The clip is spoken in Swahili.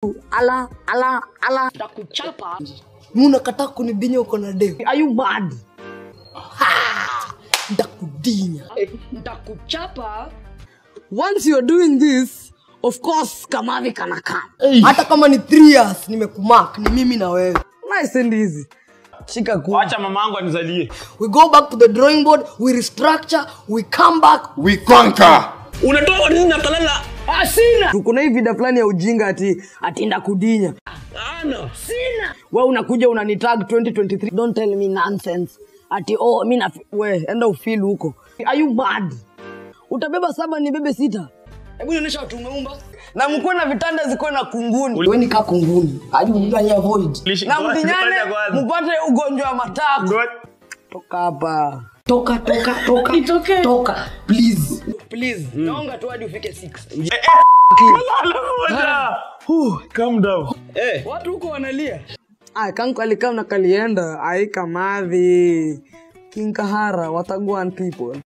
Ala ala ala. Nitakuchapa. Mimi unakataa kunidinya uko na dem. Are you mad? Nitakudinya. Nitakuchapa. Once you're doing this, of course Kamavi kana come. Hata kama ni 3 years nimekumark, ni mimi na wewe. Nice and easy. Shika kwa. Wacha mamangu anizalie. We go back to the drawing board, we restructure, we come back. We conquer. Unatoa nini na kalala? Ah, sina. Kuna hii vida fulani ya ujinga ati ndakudinya. Ana. Sina. Wewe unakuja unanitag 2023. Don't tell me nonsense. Ati oh mimi na we enda ufeel huko. Are you mad? Utabeba 7 nibebe 6. Hebu nionyesha watu umeumba. Na mkuwe na vitanda zikuwe na kunguni. Wewe ni kaa kunguni. Hadi mtu avoid. Na mdinyane mpate ugonjwa wa matako. Toka hapa. Toka toka toka. Nitoke. Toka. Please. Please. Naomba tu hadi ufike 6. Calm down. Eh. Watu huko wanalia. Ah, kanku alikam na kalienda. Ai Kamavi. Kinkahara, wataguan people.